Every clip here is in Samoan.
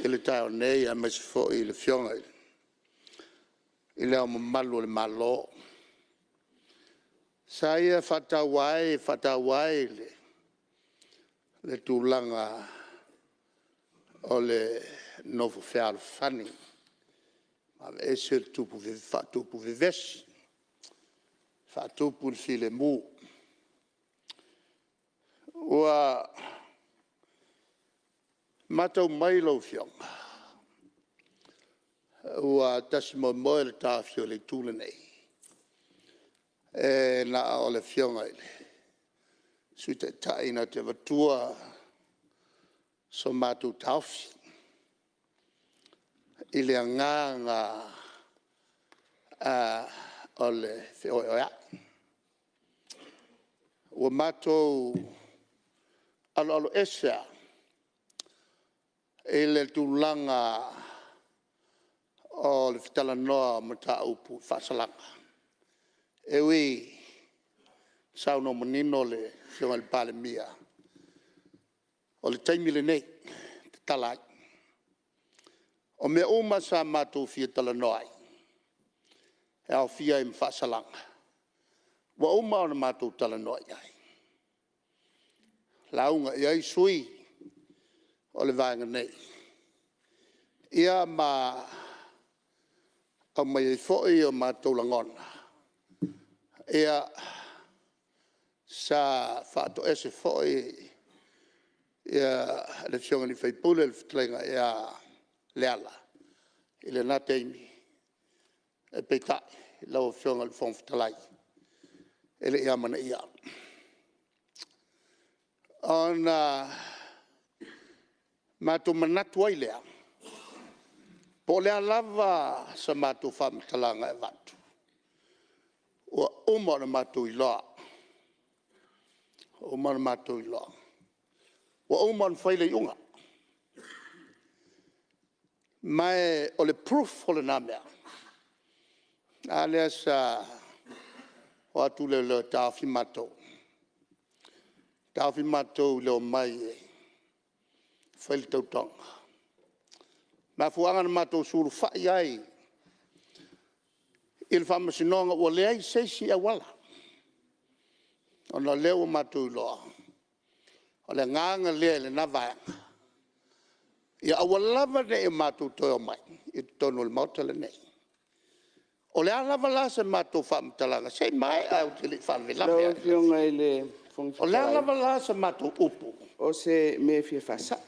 i le taeao nei aemaise foi le Afioga i Le Ao Mamalu o le Malo, sa ia faataua ai le tulaga o le nofo fealofani, aveese le faatupu vevesi, faatupu le filemu. Ua matau mai lau Afioga, ua tasi moemoe le taofi o le Itu lenei, e na o le Afioga i le Sui Taitai na te avatua so matou taofi i le agaga o le feoeoeai. Ua matou aloaloese lava i le tulaga o le talanoa o mataupu i faasalaga, e ui ina saunoa manino le Afioga i le Palemia, o le taimi lenei e tatala ai. O mea uma sa matou fia talanoa ai, e aofia ai ma faasalaga, ua uma ona matou talanoa i ai, lauga i ai sui usufono o le Vaega nei, ia ma aumai ai foi o matou lagona, sa faatoese foi le Afioga i le sui usufono le fetalaiga ia Leala i lena taimi, peitai lau Afioga i le Fofoga Fetalai, e le i amanaia. Ona matou manatu ai lea, po o le a lava sa matou faamatalaga e avatu, ua uma ona matou iloa, ua uma ona matou iloa, ua uma ona fai le iuga. Ma o le proof o lena mea, a lea sa o atu leoleo e taofi matou, taofi matou i le omai e fai le tautoga. O le mafuaaga na matou sulufai ai i le Faamasinoga ua leai se isi auala, ona o lea ua matou iloa, o le agaga lea i lena Vaega, ia aua lava ne i o matou toe omai i totonu o le Maota lenei. O le a lava la se matou faamatalaga, se i maea ou te le i faalavelave Lau Afioga i le Fofoga O le a Fetalai… lava la se matou upu… O se mea e fia faasao.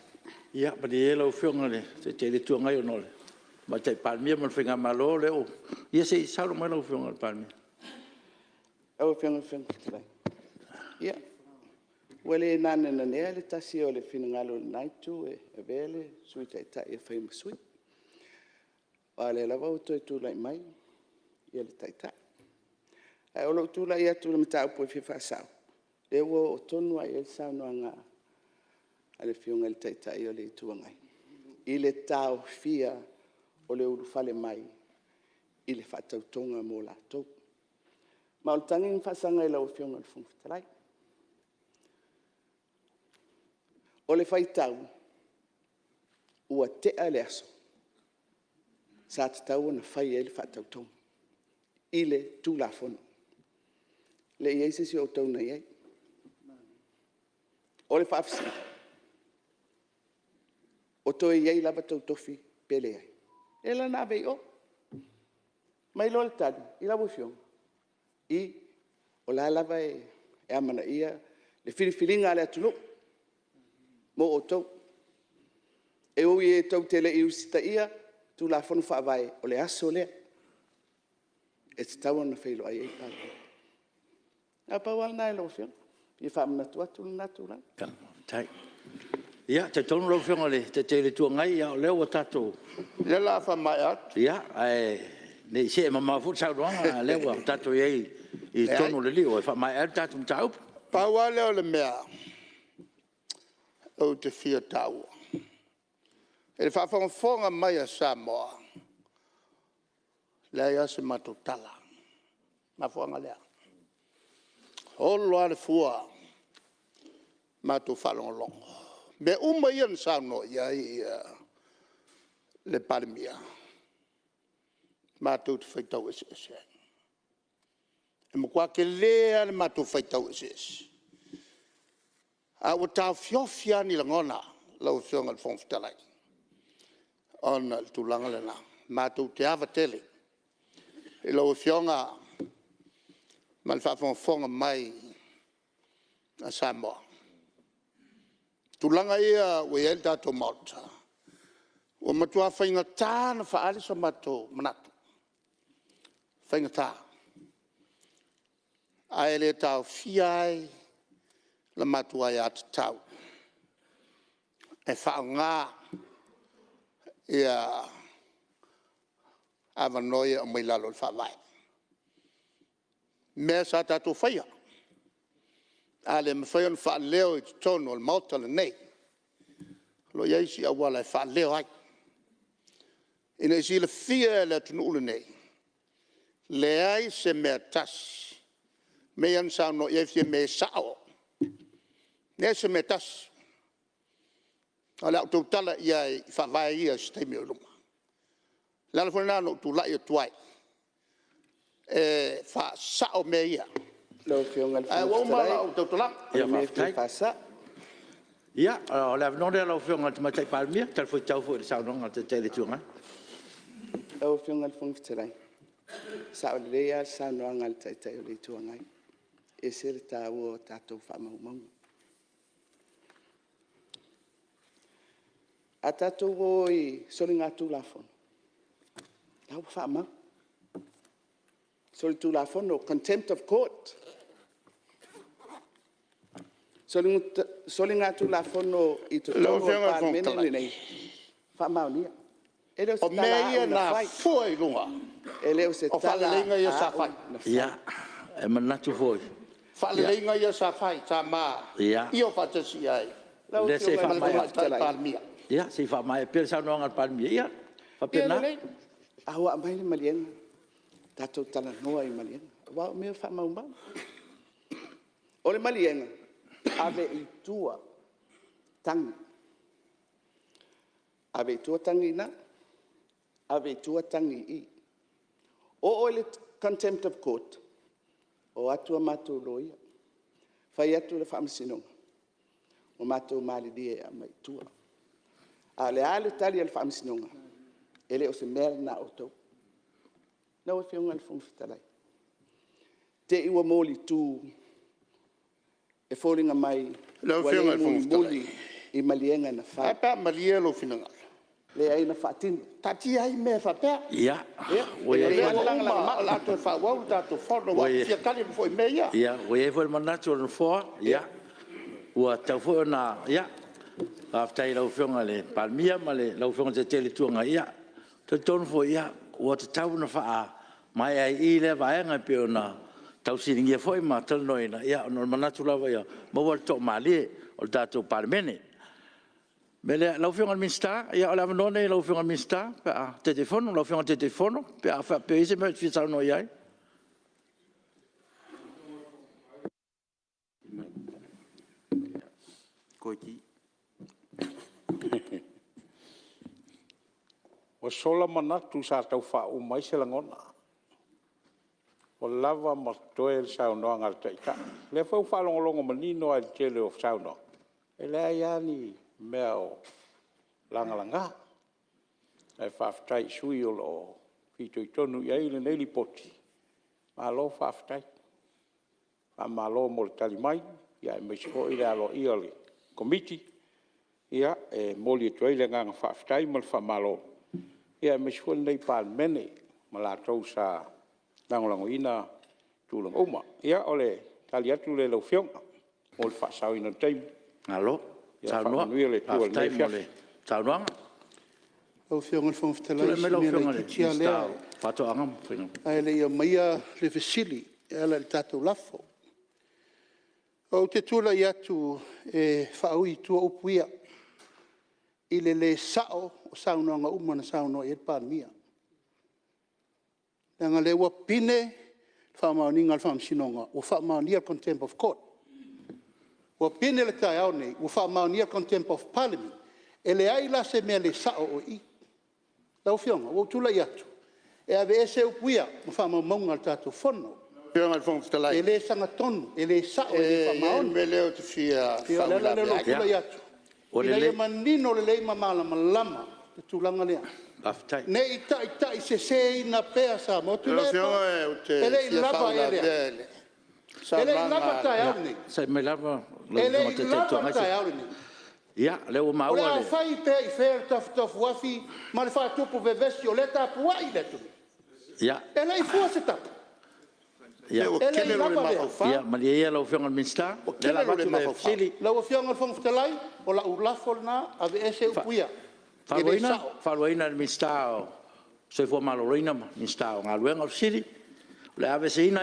Ia malie ia lau Afioga i le Taitai o le Itu Agai ona o le Tamaitai Palemia ma le Faigamalo o lea ua… Ia se i saunoa mai lau Afioga i le Palemia. Lau Afioga i le Fofoga Fetalai, ia, ua le nanananea le tasi o le finagalo o lena Itu e avea le Sui Taitai e fai ma sui, aua o lea lava ua toe tulai mai le Taitai. Ae o lou tulai atu i le mataupu e fia faasao, lea ua oo tonu lava i ai le saunoaga a le Afioga i le Taitai o le Itu Agai, i le taofia o le ulufale mai i le faatautoga mo latou. Ma o le tagi na faasaga i lau Afioga i le Fofoga Fetalai. O le faitau ua tea le aso sa tatau ona fai ai le faatautoga i le Tulafono. E le i i ai se isi o outou na i ai. O le faafesili; o toe i ai lava tou tofi pe leai? Lea la na ave ai i o. Aumai loa le tali i lau Afioga, i, o la e lava e amanaia le filifiliga a le atunuu mo outou. E ui tou te le i usitaia Tulafono Faavae, o le aso lea e tatau ona feiloai ai le Palemene. Na o le pau lava lena i lau Afioga, e fia faamanatu atu lena tulaga. Ia, e talitonu lau Afioga i le Taitai o le Itu Agai, o lea ua tatou… O lea o le a faamaea atu. Ia, ae ne i see mamao foi le saunoaga, a o lea ua tatou i ai i totonu o le lio e faamaea ai le tatou mataupu. Pau lava lea o le mea ou te fia taua, i le faafogafoga mai a Samoa, e leai lava se matou tala. O le mafuaaga lea. E olo lava le fua i la matou faalogologo. O mea uma ia na saunoa i ai le Palemia, matou te faitau eseese ai. E matua tele lava le matou faitau eseese, ae ua taofiofi lava ni lagona lau Afioga i le Fofoga Fetalai, ona o le tulaga lena. Matou te ava tele i lau Afioga ma le faafogafoga mai a Samoa. O tulaga ia ua i ai le tatou Maota, ua matua faigata ona faaali so matou manatu, faigata. Ae le taofia ai la matou aiatatau e faaaoga avanoa ia e aumai i lalo o le Faavae. O mea sa tatou faia, a le mafai ona faaleo i totonu o le Maota lenei, o lo o i ai isi auala e faaleo ai, ina ia silafia e le atunuu lenei, leai se mea e tasi, o mea ia na saunoa i ai Fiame e sao, leai se mea e tasi. O le a ou tautala i ai i faavae ia i se taimi o i luma. O le ala foi lena na ou tulai atu ai, e faasao mea ia. Lau Afioga i le Ae ua Fofoga uma Fetalai, lau tautalaga. o le mea e fia faasao. Ia, o le avanoa lenei i lau Afioga i le Tamaitai Palemia, e talifuaitau foi i le saunoaga a le Taitai o le Itu Agai. Lau Afioga i le Fofoga Fetalai, e sao lelei lava le saunoaga a le Taitai o le Itu Agai, e ese le taua o tatou faamaumauga. A tatou o i soligatulafono, o la ua faamau, solitulafono, contempt of Court. Soligatulafono i Lau totonu o le Afioga i le Fofoga Palemene Fetalai, lenei, faamaonia. E le o o se tala mea a ia au na na fai. afua i luga E le o se o tala faaleleiga ia a sa au fai. na fai. Ia, e manatu foi. Faaleleia ia sa fai sa ma afio faatasi i ai Lau Lea se i Afioga ma i le le Fofoga faamaea, Tamaitai Fetalai, Palemia. ia, se i faamaea pea le saunoaga a le Palemia. Ia, e ia faapena. lelei, a ua aumai le maliega, tatou talanoa i maliega, aua o mea faamaumau. O le maliega, ave i tua tagi, ave i tua tagi i ina, ave i tua tagi i i. Oo i le Contempt of Court, o atu a matou loia, fai atu le Faamasinoga, ua matou malilie e aumai i tua. A o le a le tali a le Faamasinoga? E le o se mea lena a outou. Lau Afioga i le Fofoga Fetalai, te i ua molitu e foliga mai Lau ua Afioga le i le Fofoga Fetalai, mulimuli i maliega na ae a fai. pe a malie lou finagalo? Leai na faatino. Taatia ai mea faapea. Ia, Ia, ua e i O ai lelei lea lava foi le ua uma, lagalaga o le a toe faaauau le tatou Fono aua ou te fia tali atu foi i mea ia. Ua i ai foi le manatu o le Nofoa, ua tatau foi ona... Faafetai i lau Afioga i le Palemia ma lau Afioga i le Taitai o le Itu Agai. Ia, e talitonu foi ua tatau ona faamaea ai i i lea vaega e pei ona tau fesiligia foi ma talanoaina, ona o le manatu lava ia maua le toamalie o le tatou Palemene. O le mea lea, lau Afioga i le Minisita, o le avanoa lenei i lau Afioga i le Minisita pe a... Taitaifono, lau Afioga i le Taitaifono pe a faapea e i ai se mea e te fia saunoa i ai. Ua sola manatu sa tau faauma ai se lagona, ua lava ma totoe le saunoaga a le Taitai. O lea foi ua faalogologo manino lava i le tele o saunoaga, e leai lava ni mea o lagalaga. Ae faafetai i sui usufono o lo o fitoitonu i ai lenei Lipoti, malo faafetai. Faamalo mo le tali mai aemaise foi le aloaia o le Komiti. E momoli atu ai le agaga faafetai ma le faamalo, aemaise foi lenei Palemene ma latou sa lagolagoina tulaga uma. Ia o le tali atu lea i lau Afioga mo le faasaoina o le taimi. Malo Ia saunoa, faamanuia le Atua i faafetai lenei mo le afiafi. saunoaga. Lau Afioga i le Fofoga Fetalai, Tulai o mai si lau mea Afioga i le laitiiti lava Minisita lea o Faatoaga ma Faiga ae le i aumaia le fesili e ala i le tatou lafo. Ou te tulai atu e faaui i tua upu ia i le le sao o saunoaga uma na saunoa i ai le Palemia. Leaga o lea ua pine le faamaoniga a le Faamasinoga ua faamaonia le Contempt of Court. Ua pine le taeao lenei ua faamaonia le Contempt of Parliament. E leai la se mea le sao o i i. Lau Afioga ua ou tulai atu e aveese upu ia ma faamaumauga a le tatou Fono. Lau Afioga i le Fofoga Fetalai, E le sagatonu, e le sao e le e i ai le faamaoni. mea lea ou te fia Ia o le ala lea o lou faauilavea ai. tulai atu, ina ia manino lelei ma malamalama le tulaga lea. Faafetai. Ne i taitaiseseina pea Samoa. Lau Tuilaepa, Afioga ou te e le i fia lava ea lea? faauilavea i le E le i saunoaga lava le a le taeao lenei? Onosai mai lava lau E le Afioga i le i Taitai o le Itu lava le Agai. taeao lenei? Ia, o lea ua O le maua a le… fai pea i fea le tafutafuafi ma le faatupu vevesi o lea e tapuai le atunuu? E le i fua se tapu? Se ua E le tele i lou le lava lea? mafaufau. Ia malie ia lau Afioga i le Minisita, Ua o lea o le a tele lou avatu le le mafaufau. fesili. Lau Afioga i le Fofoga Fetalai, o lau lafo lena, Aveese upu ia, e le sao. Faaluaina e le Minisita o le Soifua Maloloina ma le Minisita o Galuega. O le fesili, o le a aveeseina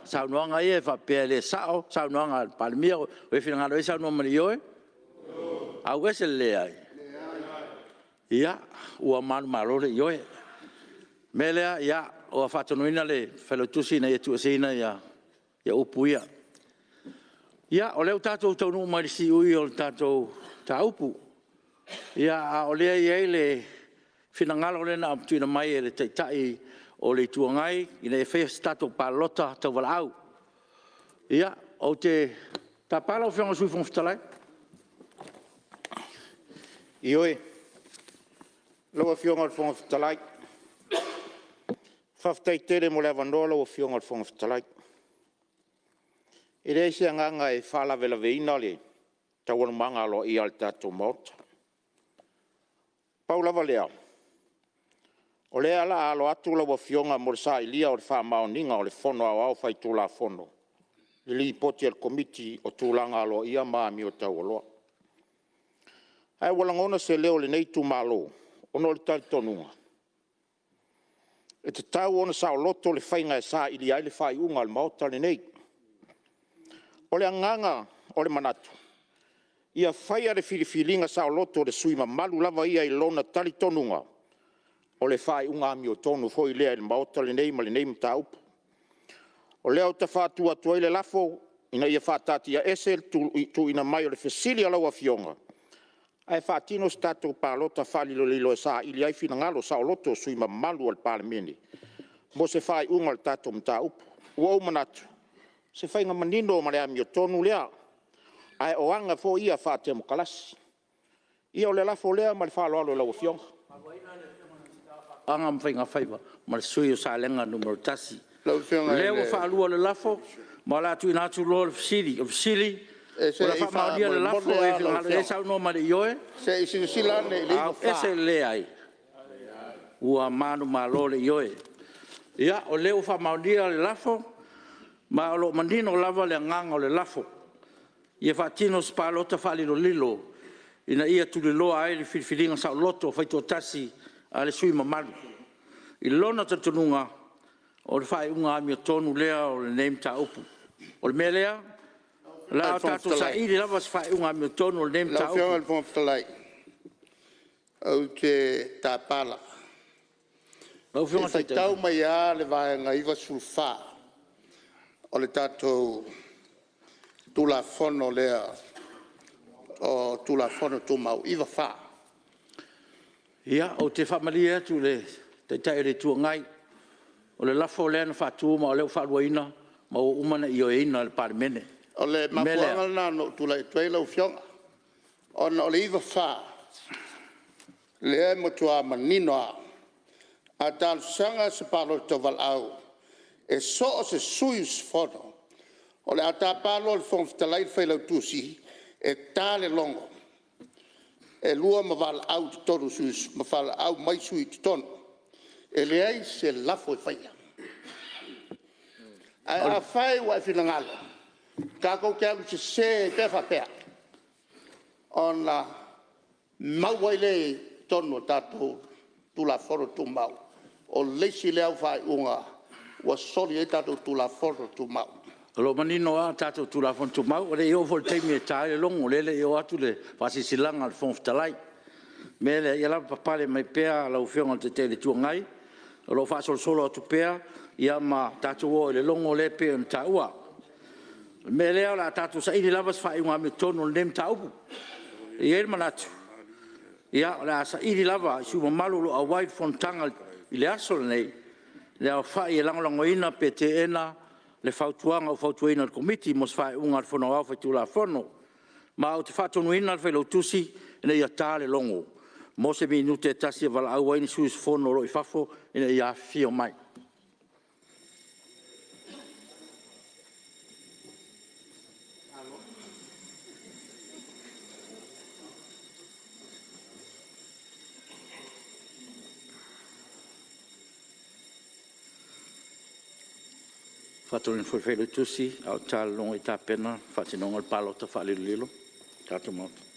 saunoaga ia e faapea e le sao saunoaga a le Palemia. Ua e finagalo i ai saunoa ma le ioe? Auese le leai. Ia, ua manumalo le ioe. O le mea lea, ua faatonuina le Failautusi ina ia tuueseina upu ia. Ia, o lea ua tatou taunuu mai i le siui o le tatou mataupu, a o lea e i ai le finagalo lea na tuuina mai e le Taitai o le Itu Agai ina ia faia se tatou palota tauvalaau. Ia, ou te tapa lau Afioga i le Sui Fofoga Fetalai. Ioe. Lau Afioga i le Fofoga Fetalai, faafetai tele mo le avanoa lau Afioga i le Fofoga Fetalai. E leai se agaga e faalavelaveina le taualumaga aloaia o le tatou Maota. Pau lava lea, o lea o le a alo atu lau Afioga mo le sailia o le faamaoniga o le Fono Aoao Faitulafono i le Lipoti a le Komiti o Tulaga Aloaia ma Amio Taualoa. Ae ua lagona se leo o lenei itumalo ona o le talitonuga, e tatau ona saoloto le faiga e sailia ai le faaiuga a le Maota lenei. O le agaga o le manatu, ia faia le filifiliga saoloto a le sui usufono mamalu lava ia i lona talitonuga, o le faaiuga amiotonu foi lea i le Maota lenei ma lenei mataupu. O lea ou te faatu atu ai le lafo, Ina ia faataatiaese le tuuina mai o le Fesili a lau Afioga, ae faatino se tatou Palota Faalilolilo e saili ai finagalo saoloto o sui usufono mamalu o le Palemene mo se faaiuga o le tatou mataupu. Ua ou manatu, o se faiga manino ma le amiotonu lea, ae o aga foi ia faatemokarasi. Ia o le lafo lea ma le faaaloalo i lau Afioga. Faatoaga ma Faiga Faiva ma le sui usufono mo Salega 1. Lau O Afioga i lea ua le… faalua le lafo, ma o le a tuuina atu loa le fesili. O le fesili; Se o le a i faamaonia le lafo, faamolemole o e lava lau finagalo ai e Afioga, saunoa mai i le ioe, se i silasila ane i le aveese 94. le leai, ua manumalo le ioe. Ia, o lea ua faamaonia le lafo, ma o lo o manino lava le agaga o le lafo, ia faatino se palota faalilolilo ina ia tuliloa ai le filifiliga saoloto faitoatasi a le sui usufono mamalu, i lona talitonuga, o le faaiuga amiotonu lea o lenei mataupu. O le mea lea, o le a tatou saili lava se faaiuga amiotonu o lenei Lau Afioga i mataupu. le Fofoga Fetalai, ou te tapa lava. Lau Se Afioga i i le Taitai… faitau mai lava le Vaega 94 o le tatou Tulafono lea o Tulafono Tumau 94. Ia, ou te faamalie atu i le Taitai o le Itu Agai, o le lafo lea na faatu ma o lea ua faaluaina ma ua uma ona ioeina e le Palemene. O le O le mea lea… mafuaaga lena na ou tulai atu ai lau Afioga, ona o le 94 lea e matua manino lava, a talosaga se palota tauvalaau e so o se sui usufono, o le a tapa loa e le Fofoga Fetalai le Failautusi e ta le logo, e 2 ma valaau mai sui i totonu. E leai se lafo e faia. Ae afai ua e finagalo tatou te alu sese ai pea faapea, ona mau ai lea i totonu o tatou Tulafono Tumau, o le isi lea au faaiuga ua soli ai tatou Tulafono Tumau. O lo o manino lava tatou Tulafono Tumau, e le i oo foi i le taimi e ta ai le logo, o lea e le i oo atu le faasilasilaga a le Fofoga Fetalai. O le mea lea, ia lavapapale mai pea lau Afioga i le Taitai o le Itu Agai, o lo o faasolosolo atu pea ma tatou oo i le logo lea e pei ona taua. O le mea lea o le a tatou saili lava se faaiuga amiotonu o lenei mataupu. E i ai le manatu, Ia, o le a saili lava i sui usufono mamalu o lo o auai i le fonotaga i le aso lenei le aofai e lagolagoina pe teena le fautuaga ua fautuaina e le Komiti mo se faaiuga a le Fono Aoao Faitulafono. Ma ou te faatonuina le Failautusi ina ia ta le logo mo se minute e tasi e valaau ai ni sui usufono o lo o i fafo ina ia afifio mai. E faatonuina foi le Failautusi a o ta le logo ina ia tapena le faatinoga o le palota faalilolilo a le tatou Maota.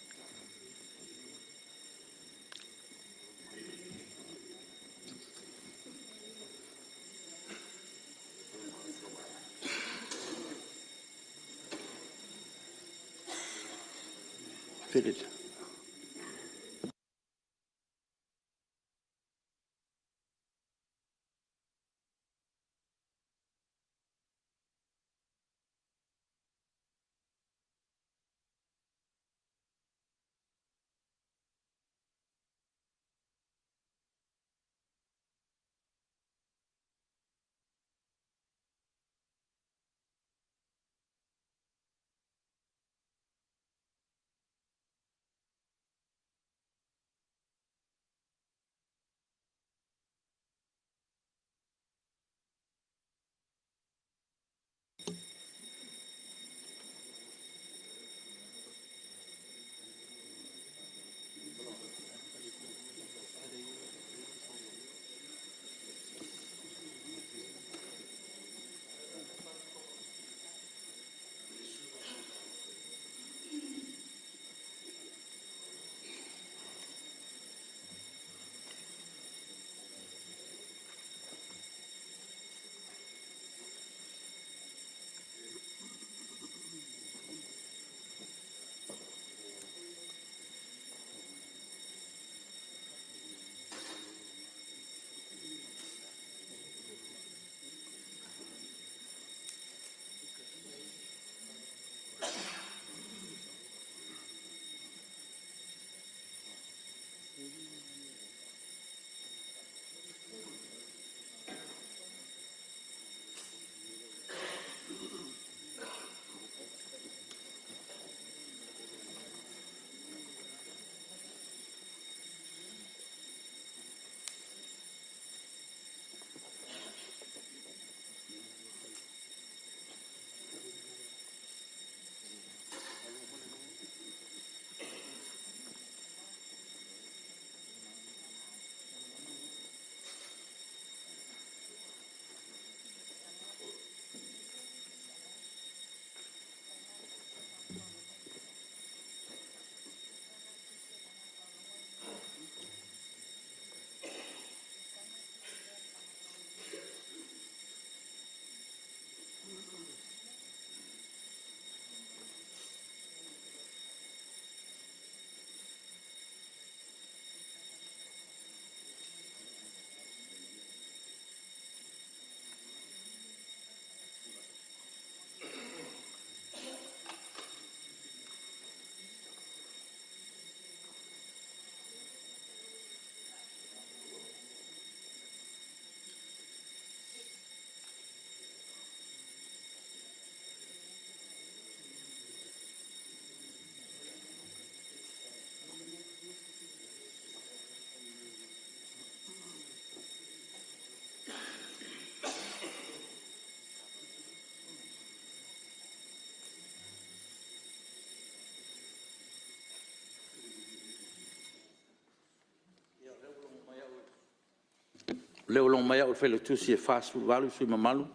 O lea ua logo mai au e le Failautusi e 48 sui usufono mamalu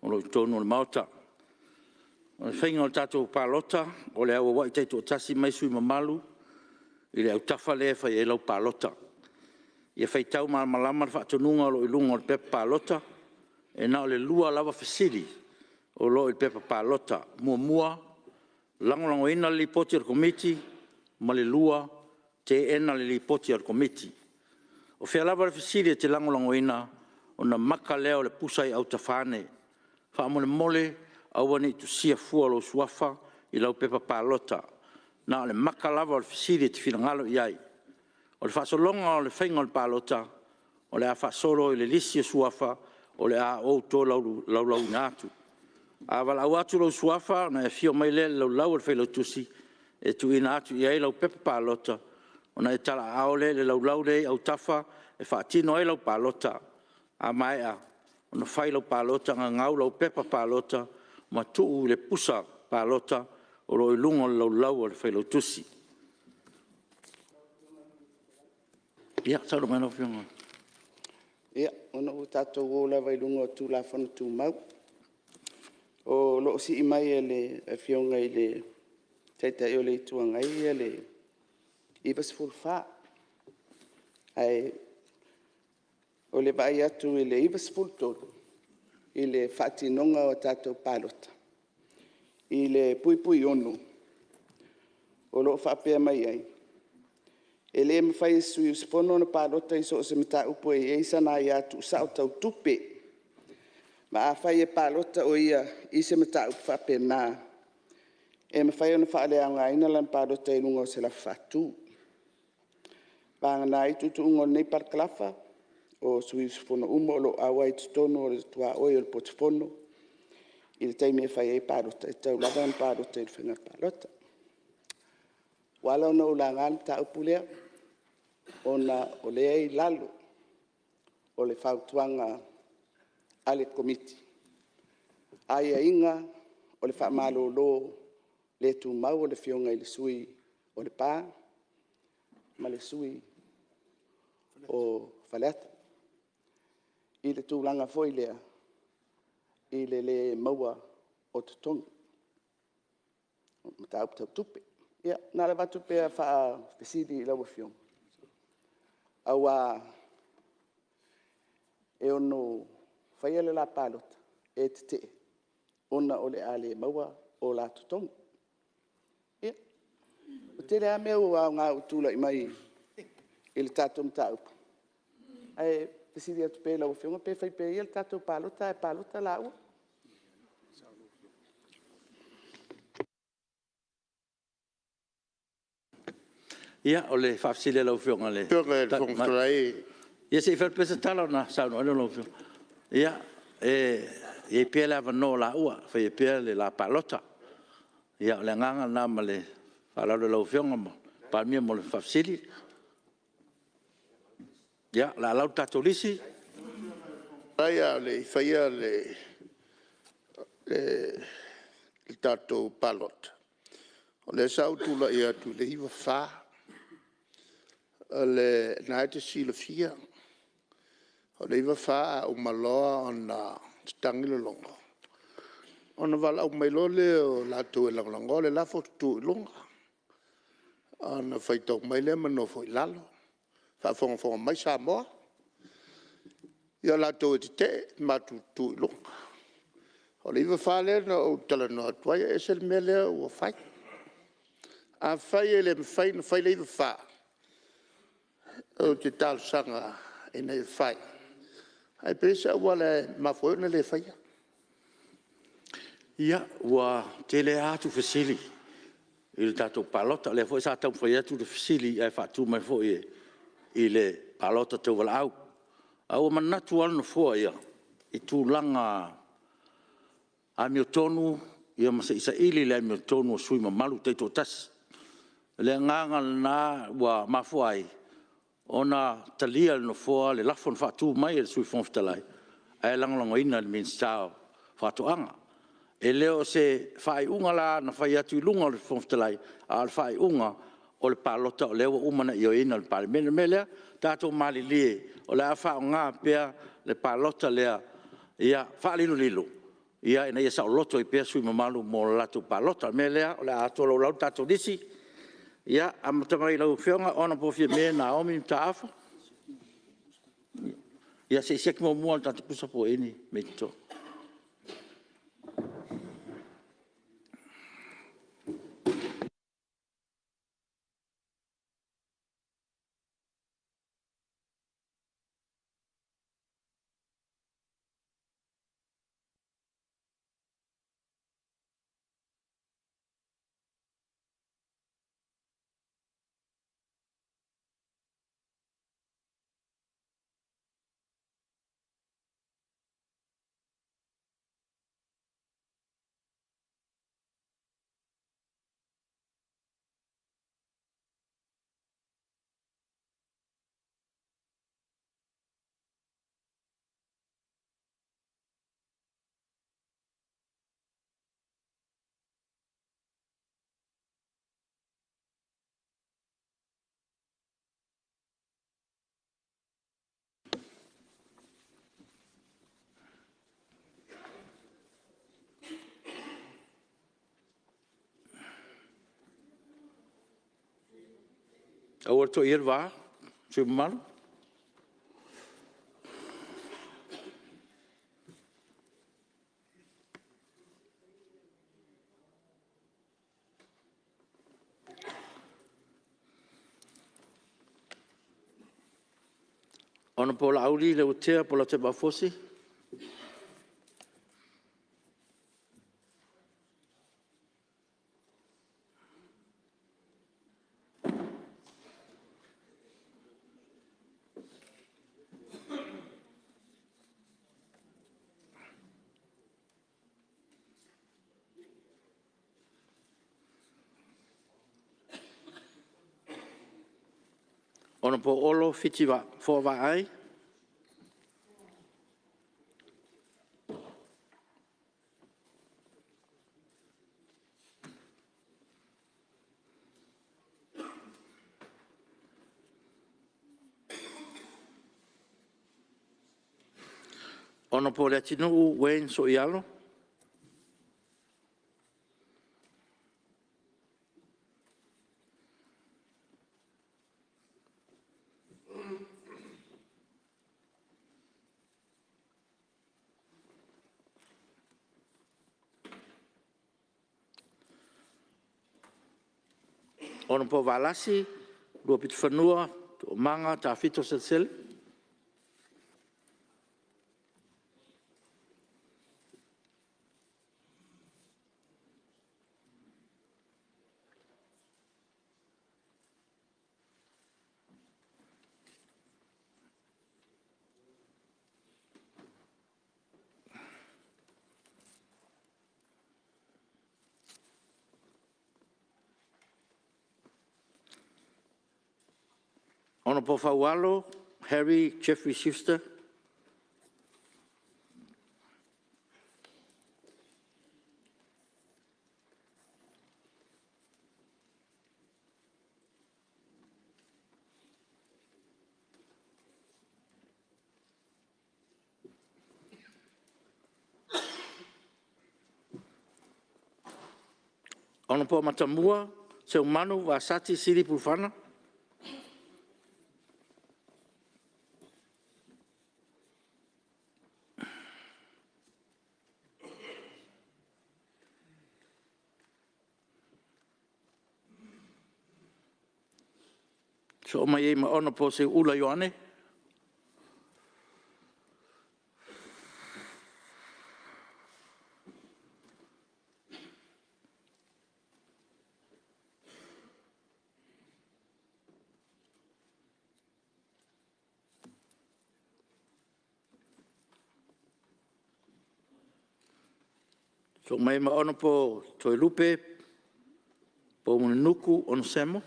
o lo o i totonu o le Maota. O le faiga o le tatou palota, o le a auauai taitoatasi mai sui usufono mamalu i le autafa lea e fai ai lau palota. Ia faitau malamalama le faatonuga o lo o i luga o le pepa palota. E na o le 2 lava fesili o lo o i le pepa palota. 1. Lagolagoina le Lipoti a le Komiti. Ma le 2. Teena le Lipoti a le Komiti. O fea lava le fesili e te lagolagoina, ona maka lea o le pusa i autafa ane. Faamolemole aua ne i tusia fua lou suafa i lau pepa palota. Na o le maka lava o le fesili e te finagalo i ai. O le faasologa o le faiga o le palota, o le a faasolo i le lisi o suafa o le a ou tolaulauina atu. A valaau atu lou suafa ona e afio mai lea i le laulau a le Failautusi e tuuina atu i ai lau pepa palota, ona e talaaao lea i le laulau lea i autafa e faatino ai lau palota. A maea ona fai lau palota, gagau lau pepa palota ma tuu i le pusa palota o lo o i luga o le laulau a le Failautusi. Ia, saunoa mai lau Afioga. Ia, ona ua tatou o lava i luga o Tulafono Tumau, o lo o sii mai e le Afioga i le Taitai o le Itu Agai le 94. Ae o le vaai atu i le 93 i le faatinoga o a tatou palota i le (6) o lo o faapea mai ai, “E le mafai e se sui usufono ona palota i so o se mataupu e i ai sana aia tuusao tau tupe, ma afai e palota o ia i se mataupu faapena, e mafai ona faaleaogaina lana palota i luga o se lafo faatu. Vagana ai tuutuuga o lenei parakalafa, o sui usufono uma o lo o auai i totonu o le tuaoi o le potu fono i le taimi e fai ai palota, e tatau lava ona palota i le faiga palota. Ua ala ona ou laga le mataupu lea, ona o lea e i lalo o le fautuaga a le Komiti aiaiga o le faamalolo le tumau o le Afioga i le sui usufono o Lepa ma le sui usufono o Faleata i le tulaga foi lea i le le maua o totogi, mataupu tau tupe. Ia na ona avatu pea faafesili i lau Afioga, aua e ono faia le la palota e tetee ona o le a le maua o la totogi. Ia, ua tele lava mea ua aoga ua tulai mai i le tatou mataupu, ae fesili atu pea i lau Afioga pe fai pea ia le tatou palota ae palota laua. Ia, o le faafesili a lau Afioga i le Fofoga Fetalai... Ia se i fai atu pea se tala ona saunoa ai lea o lau Afioga. Ia, e i ai pea le avanoa o laua e fai ai pea le la palota. Ia, o le agaga lena ma le faaaloalo i lau Afioga i le Palemia mo le faafesili. Ia, o le a lau le tatou lisi. A o le i faia le tatou palota, o lea sa ou tulai atu i le 94. O lena e te silafia, o le 94 a uma loa ona tatagi le logo, ona valaau mai loa lea o latou e lagolagoa le lafo, tutu i luga, ona faitau mai lea ma nofo i lalo, faafogafoga mai Samoa. Ia o latou e tetee, matou tutu i luga. O le 94 lea na ou talanoa atu ai, ae ese le mea lea ua fai. Afai e le mafai ona fai le 94, ou te talosaga ina ia fai, ae pe i ai se auala e mafua ai ona le faia. Ia, ua tele lava atu fesili i le tatou palota. O lea foi sa taumafai atu le fesili ae faatu mai foi i le palota tauvalaau. Ae ua manatu lava le Nofoa ia i tulaga amiotonu ma se i saili le amiotonu o sui usufono mamalu taitoatasi. O le agaga lena ua mafua ai ona talia e le Nofoa le lafo na faatu mai e le Sui Fofoga Fetalai, ae lagolagoina e le Minisita o Faatoaga. E le o se faaiuga la na fai atu i luga o le Fofoga Fetalai, a o le faaiuga o le palota o lea ua uma ona ioeina e le Palemene. O le mea lea, tatou malilie o le a faaaoga pea le palota lea faalilolilo ina ia saoloto ai pea sui usufono mamalu mo le latou palota. O le mea lea, o le a tolaulau le tatou lisi. Ia, amata mai i lau Afioga Hon Fiame Naomi Mataafa. Ia se i siaki muamua lava i le tatou pusa po o i ai ni mea e toto. Aua le toia le va sui usufono mamalu. Hon Laauli Leuatea Polataivao Fosi. Hon Olo Fiti Afoa Vaai. Hon Leatinuu Wayne Sooialo. Hon Valasi Luapitofanua Toogamaga Tafito Selesele. Hon Faualo Harry Jeffrey Schuster. Hon Matamua Seumanu Vasati Sili Pulufana. Sosoo mai ai ma Hon Seuula Ioane. Sosoo mai ai ma Hon Toelupe Poumulinuku Onesemo.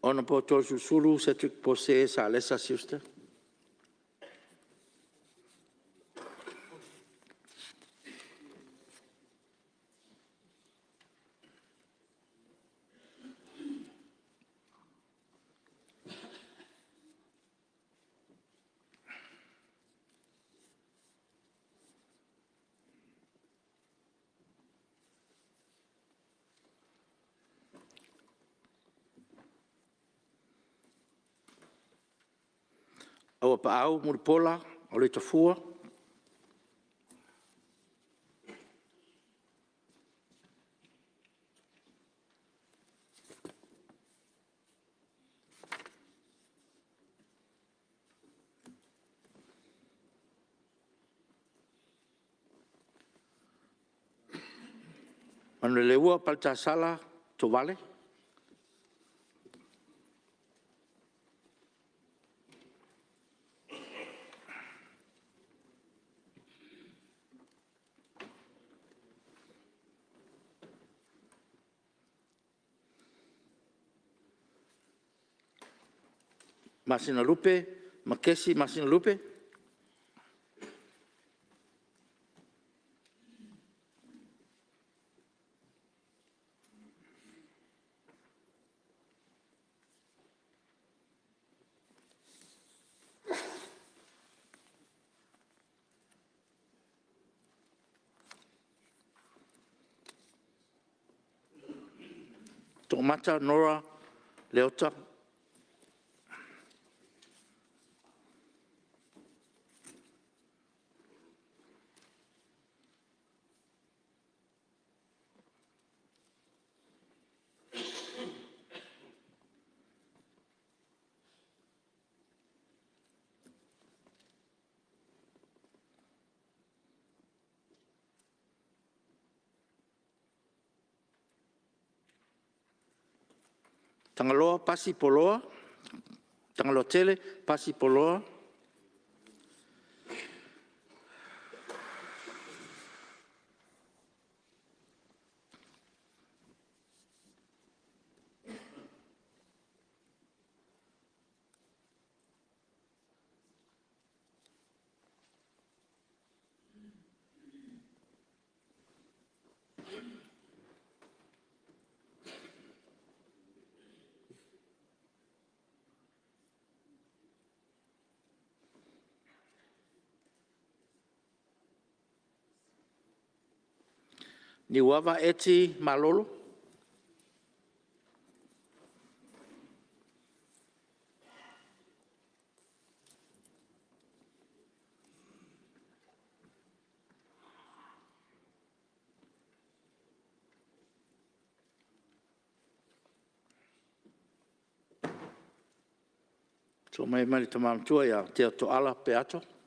Hon Toeolesulusulu Cedric Pose Salesa Schuster. Auapaau Mulipola Auleita Fua. Manuleleua Paletasala Tovale. Masinalupe Makesi Masinalupe. Toomata Nora Leota. Tagaloa Pasi Poloa Tagaloatele Pasi Poloa. Niuava Eti Malolo. Susu mai ma le Tama Matua ia Tea Tooala Peato.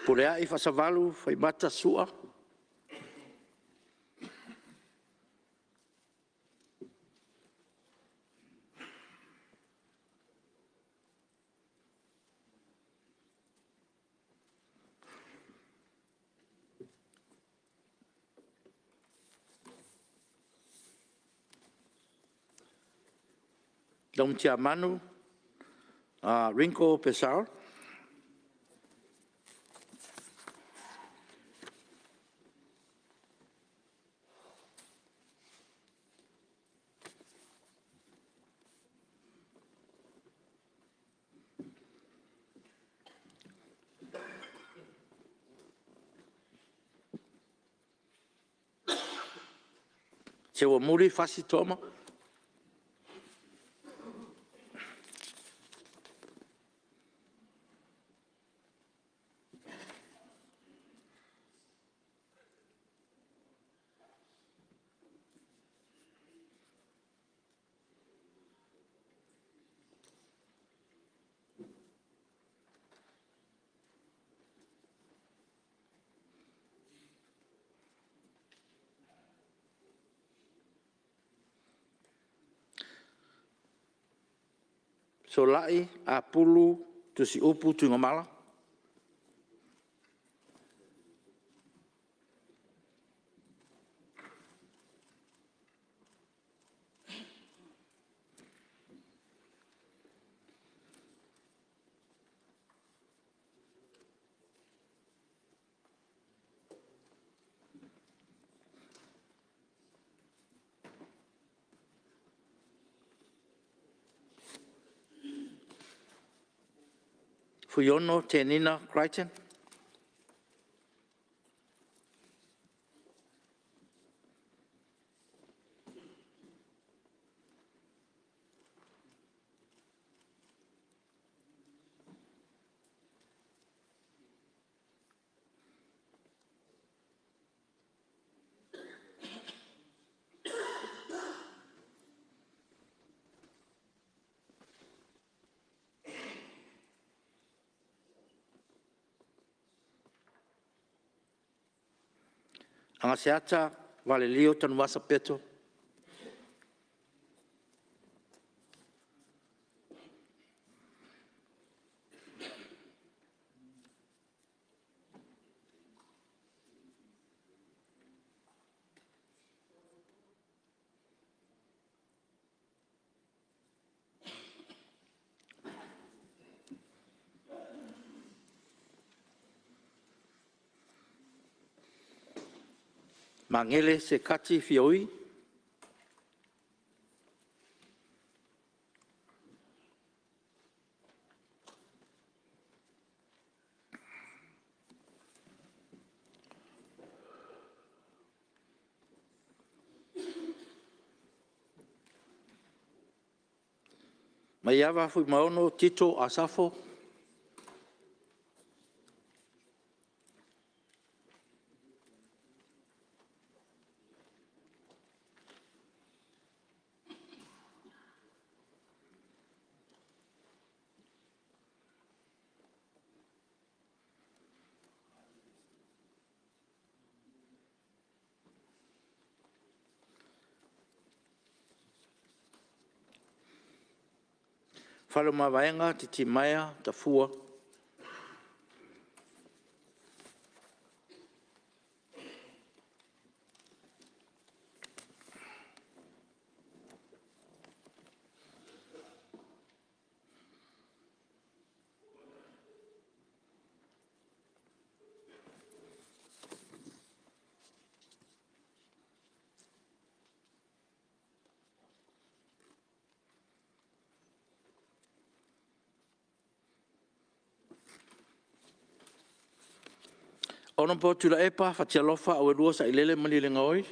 Fepuleai Faasavalu Faimataa Sua. Laumatiamanu Ringo Purcell. Seuamuli Fasi Toma. Solai Apulu Tusiupu Tuigamala. Fuiono Tenina Crichton. Agaseata Vaalelio Tanuvasa Peto. Magele Sekati Fiaui. Maiava Fuimaono Tito Asafo. Faleomavaega Titimaea Tafua. Hon Tuilaepa Fatialofa Auelua Sailele Malielegaoi.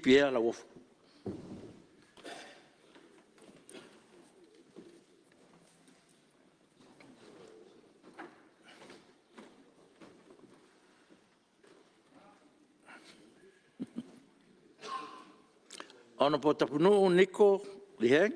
Pierre Lauofo. Hon Tapunuu Niko Lee Hang.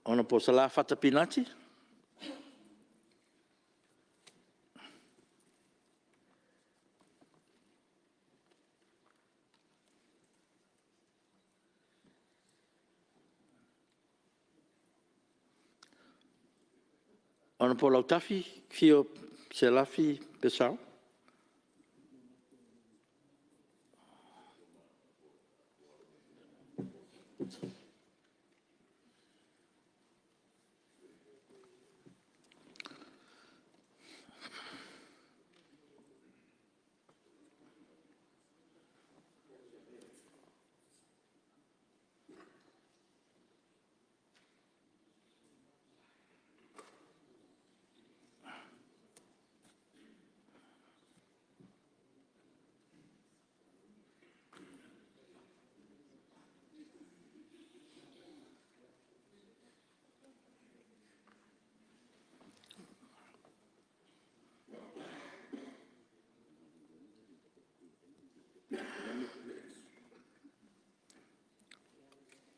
Hon Sala Fata Pinati. Hon Lautafi Fio Selafi Purcell.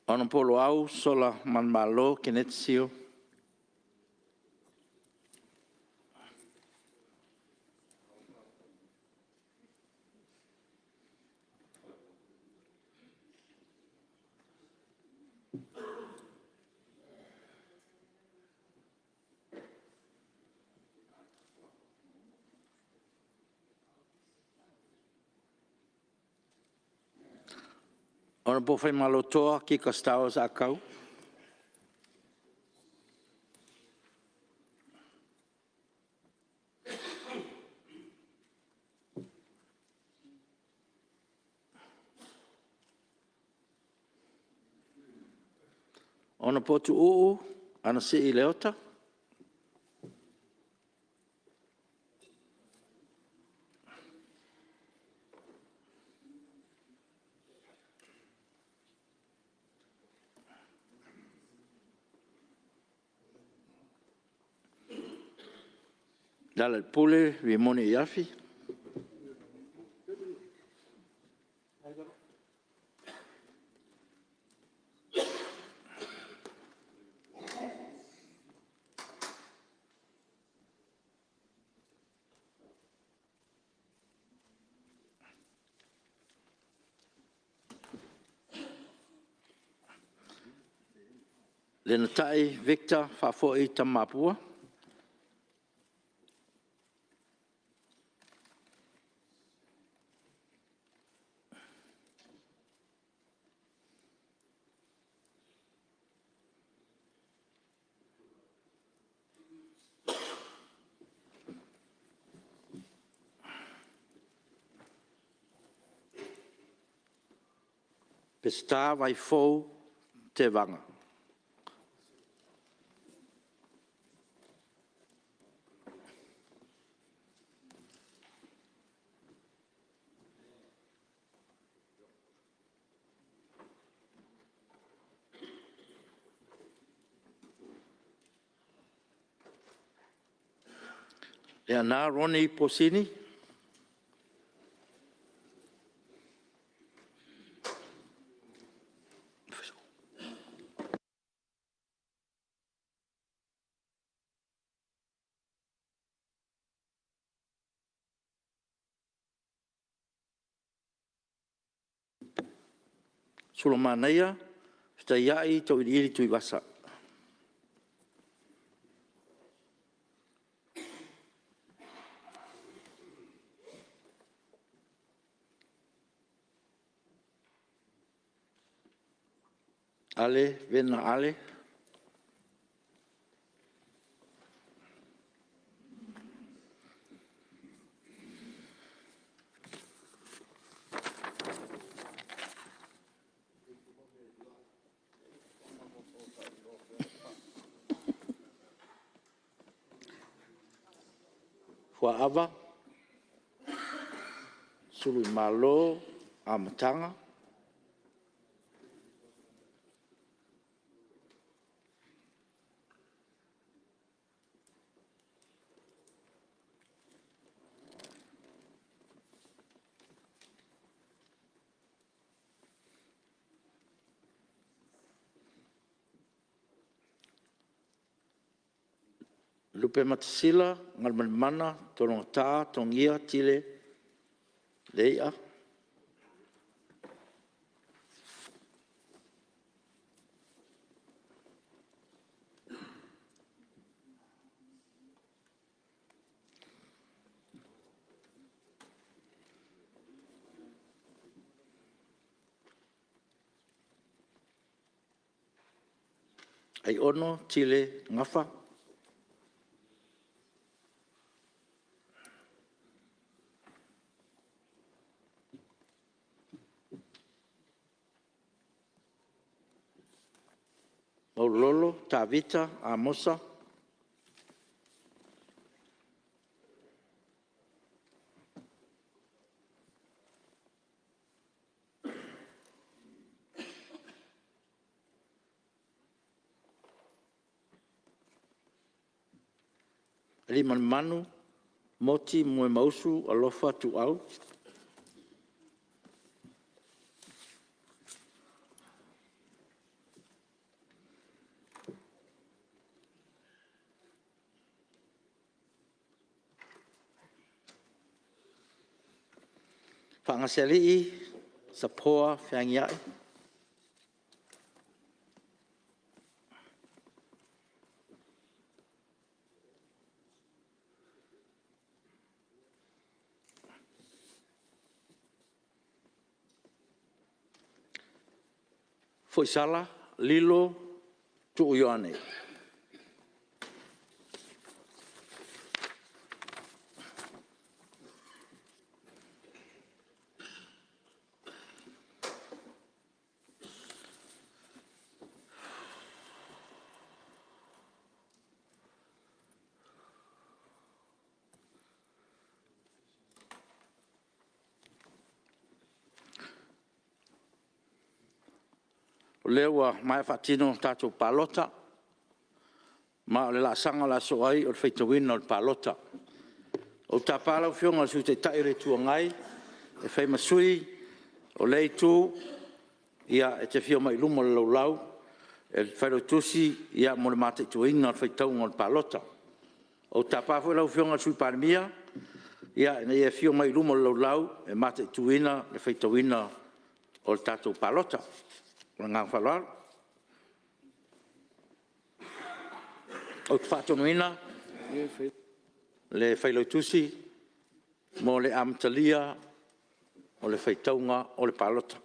Hon Loau Solamalemalo Keneti Sio. Hon Faimalotoa Kika Stowers Ah Kau. Hon Tuuu Anasii Leota. Lealailepule Rimoni Aiafi. Lenatai Victor Faafoi Tamapua. Peseta Vaifou Tevaga. Leaana Ronnie Posini. Sulamanaia, Fetaiai Tauiliili Tuivasa. Ale Vena Ale. Fuaava Suluimalo Amataga. Lupematasila Galumalemana Tologata Togia Tile Leia. Aiono Tile Gafa. Maulolo Tavita Amosa. Aliimalemanu Moti Momoemausu Alofa Tuuau. Faagasealii Sapoa Feagiai. Foisala Lilo Tuu Ioane. O lea ua maea faatino a tatou palota. Ma o le laasaga o le a sosoo ai o le faitauina o le palota. Ou te tapa lau Afioga i le Sui Taitai o le Itu Agai e fai ma sui o lea Itu e te afio mai i luma o le laulau a le Failautusi mo le mataituina o le faitauga o le palota. Ou te tapa foi lau Afioga i le Sui Palemia ina ia afio mai i luma o le laulau e mataituina le faitauina o le tatou palota. Ma le agaga faaaloalo. Ou te faatonuina le Failautusi mo le amatalia o le faitauga o le palota.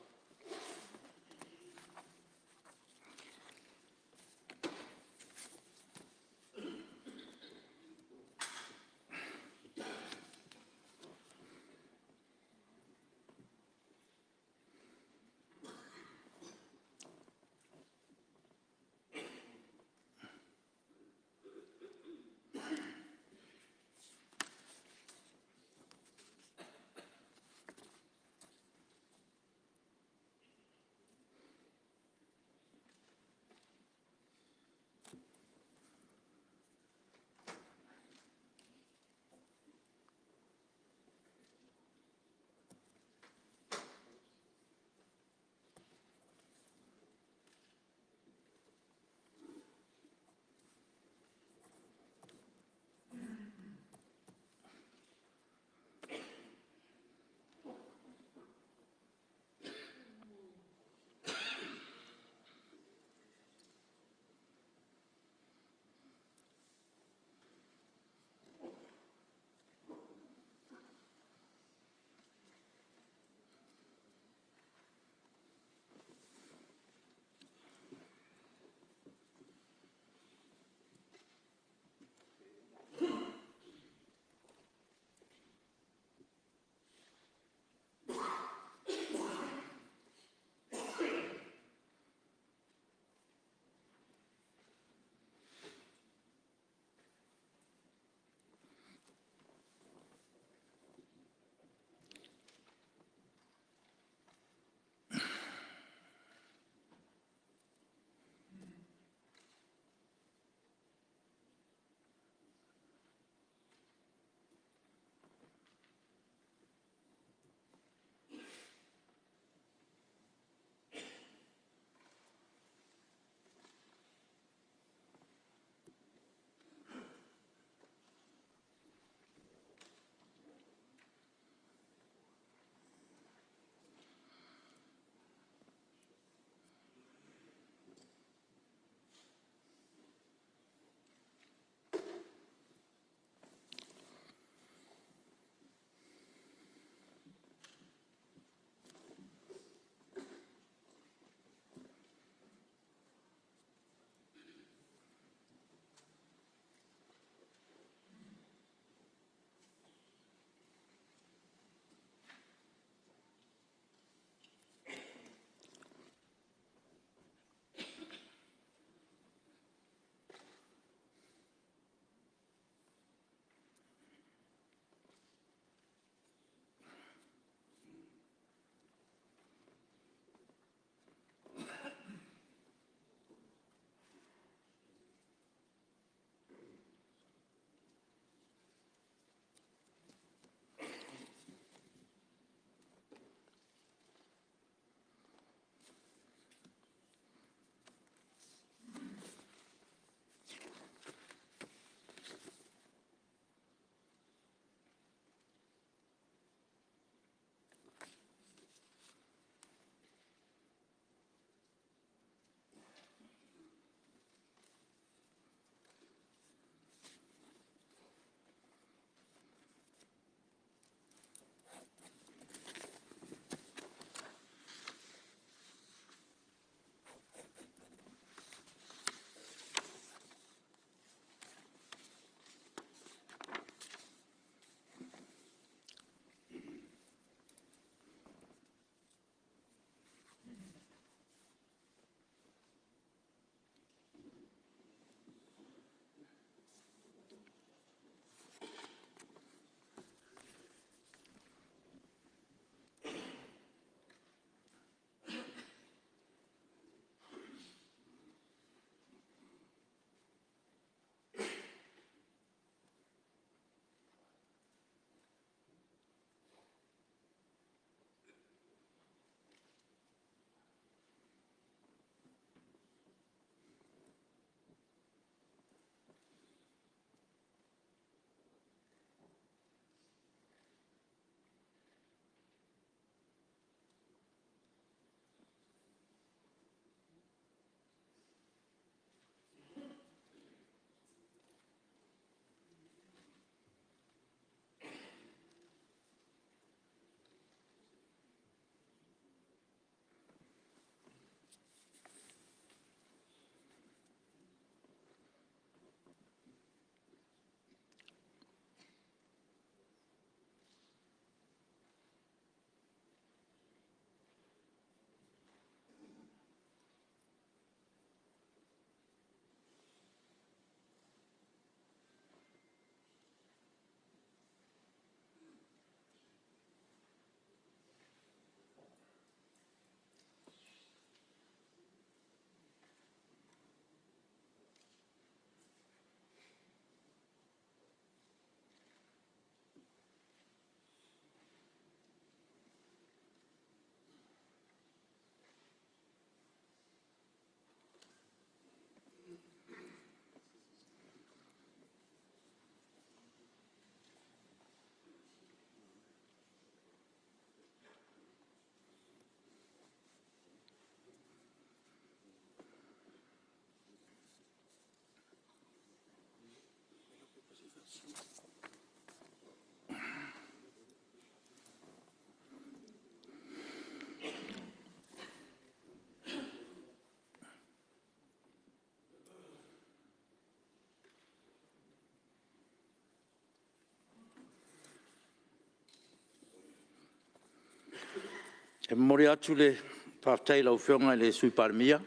E momoli atu le faafetai i lau Afioga i le Sui Palemia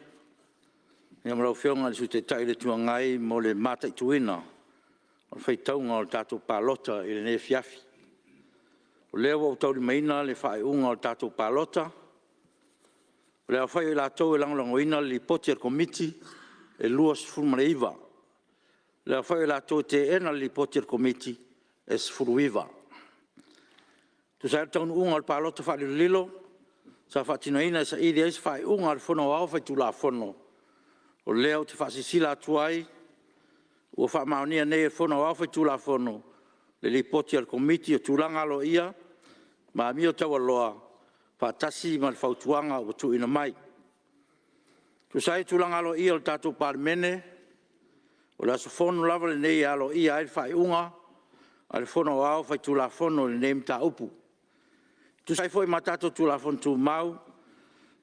ma lau Afioga i le Sui Taitai o le Itu Agai mo le mataituina o le faitauga o le tatou palota i lenei afiafi. O lea ua ou taulimaina le faaiuga o le tatou palota. O le aofai o i latou e lagolagoina le lipoti a le Komiti, e 29. O le aofai o i latou e teena le lipoti a le Komiti, e 19. E tusa ai o le taunuuga o le palota faalilolilo sa faatinoina e saili ai se faaiuga a le Fono Aoao Faitulafono, o lea ou te faasilasila atu ai, ua faamaonia nei e le Fono Aoao Faitulafono le Lipoti a le Komiti o Tulaga Aloaia ma Amio Taualoa faatasi ma le Fautuaga ua tuuina mai. E tusa ai o tulaga aloaia o le tatou Palemene, o le aso Fono lava lenei e aloaia ai le faaiuga a le Fono Aoao Faitulafono i lenei mataupu. E tusa ai foi ma tatou Tulafono Tumau,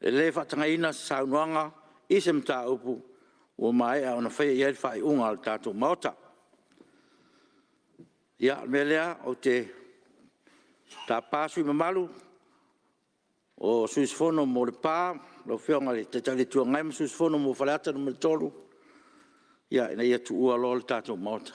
e le faatagaina se saunoaga i se mataupu ua maea ona faia i ai le faaiuga a le tatou Maota. Ia, o le mea lea, ou te tapa le sui usufono mamalu mo Lepa lau Afioga i le Taitai o le Itu Agai ma le sui usufono mo Faleata 3, ina ia tuua loa le tatou Maota.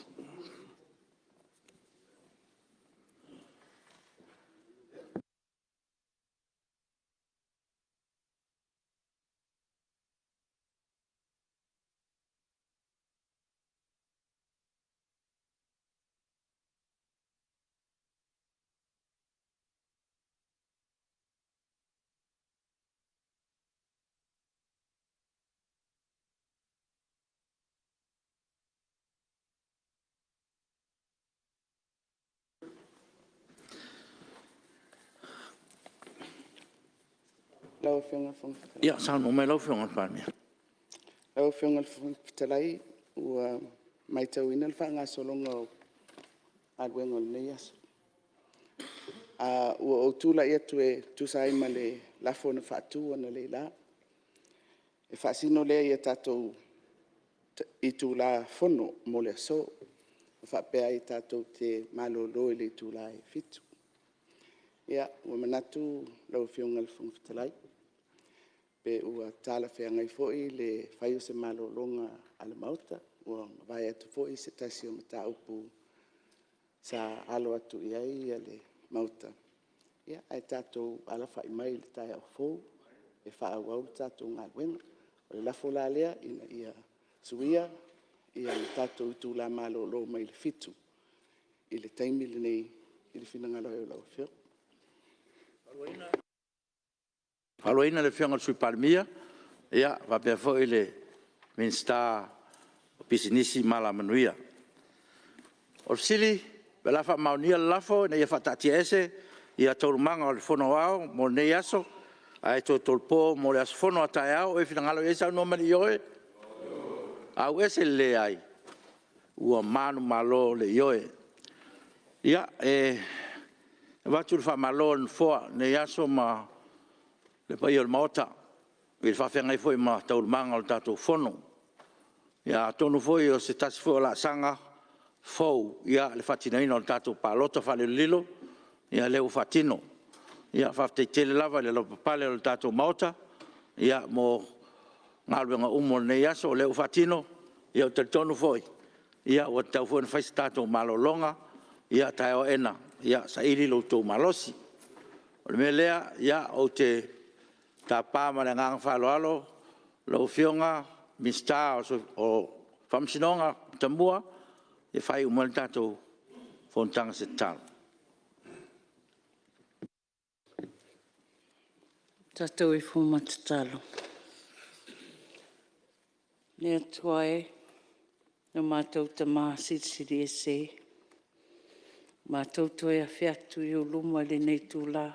Lau Afioga i le Fofoga Fetalai. Ia saunoa mai lau Afioga i le Palemia. Lau Afioga i le Fofoga Fetalai, ua matauina le faagasologa o galuega o lenei aso. Ae ua ou tulai atu e tusa ai ma le lafo na faatu analeila, e faasino lea ia tatou itula Fono mo le aso, e faapea ai tatou te malolo i le itula e 7:00. Ua manatu lau Afioga i le Fofoga Fetalai, pe ua talafeagai foi le fai o se malologa a le Maota, ua mavae atu foi se tasi o mataupu sa alo atu i ai le Maota, ae tatou alafai mai i le taeao fou e faaauau le tatou galuega. O le lafo la lea, Ina ia suia le tatou itula malolo mai le 7:00 i le taimi lenei i le finagalo ai o lau Afioga. E faaluaina le Afioga i le Sui Palemia faapea foi le Minisita o Pisinisi ma Alamanuia. O le fesili, o le a faamaonia le lafo ina ia faataatiaese Taualumaga o le Fono Aoao mo lenei aso, ae toe tolopo mo le aso Fono a taeao. O ai e finagalo i ai saunoa mai i le ioe. Auese le leai. Ua manumalo le ioe. Ia, e avatu le faamalo a le Nofoa i lenei aso ma le paia o le Maota i le faafeagai foi ma taualumaga o le tatou Fono. Ia atonu foi o se tasi foi o laasaga fou le faatinoina o le tatou palota faalilolilo, ia lea ua faatino. Faafetai tele lava i le lavapapale o le tatou Maota mo galuega uma o lenei aso o lea ua faatino. Ou te talitonu foi, ua tatau foi ona fai se tatou malologa, a taeao aena saili lo outou malosi. O le mea lea, ou te tapa ma le agaga faaaloalo lau Afioga i le Minisita o Faamasinoga Matamua e faaiu mai le tatou fonotaga i se tatalo. Tatou ifo ma tatalo. Le Atua e, lo matou Tama Silisili Ese, ua matou toe afe atu i ou luma i lenei itula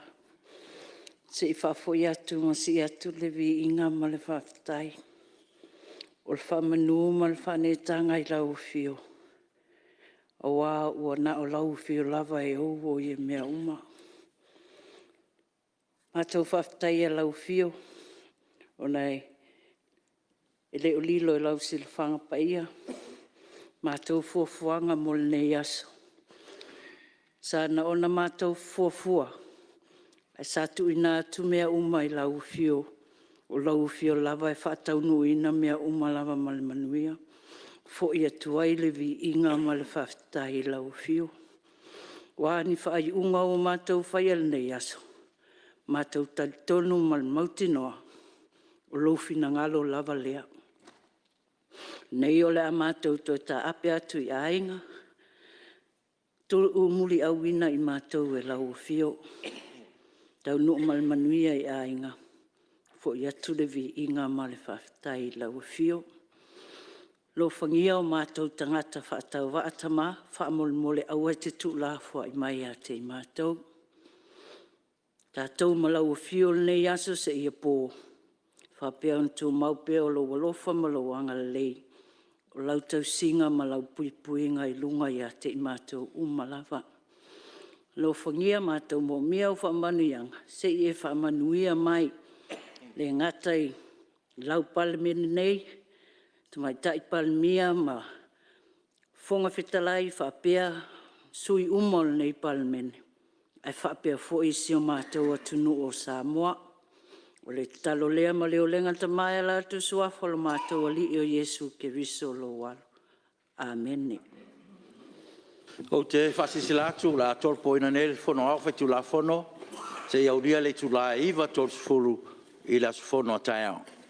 se i faafoi atu ma sii atu le viiga ma le faafetai, o le faamanu ma le faaneetaga i lau afio, aua ua na o lau afio lava e ou ia mea uma. Matou faafetaia lau afio ona e le o lilo i lau silafaga paia matou fuafuaga mo lenei aso. Sa naona matou fuafua Ae sa tuuina atu mea uma i lau afio, o lau afio lava e faataunuuina mea uma lava ma le manuia. Foi atu ai le viiga ma le faafetai i lau afio. O a ni faaiuga ua matou faia i lenei aso, matou te talitonu ma le mautinoa, o lou finagalo lava lea. O lenei o le a matou toe taape atu i aiga, tuumuliauina i matou e lau afio. Taunuu ma le manuia i aiga, foi atu le viiga ma le faafetai i lau afio. Alofagia o matou tagata faatauvaa tama, faamolemole aua e te tuulafoai mai ia te i matou. O tatou ma lau afio i lenei aso seia po, faapea ona tumau pea lou alofa ma lou agalelei, o lau tausiga ma lau puipuiga i luga ia te i matou uma lava. Alofagia matou moomia au faamanuiaga, se i e faamanuia mai, e le gata i lau Palemene nei, Tamaitai Palemia ma Fofoga Fetalai faapea sui usufono uma o lenei Palemene, ae faapea foi si o matou atunuu o Samoa. O le tatalo lea ma le olega tama e ala atu i le suafa o lo matou Alii o Iesu Keriso o lou Alo. Amene. Ou te faasilasila atu o le a tolopoina nei le Fono Aoao Faitulafono seia aulia le itula e 9:30 i le aso Fono a taeao.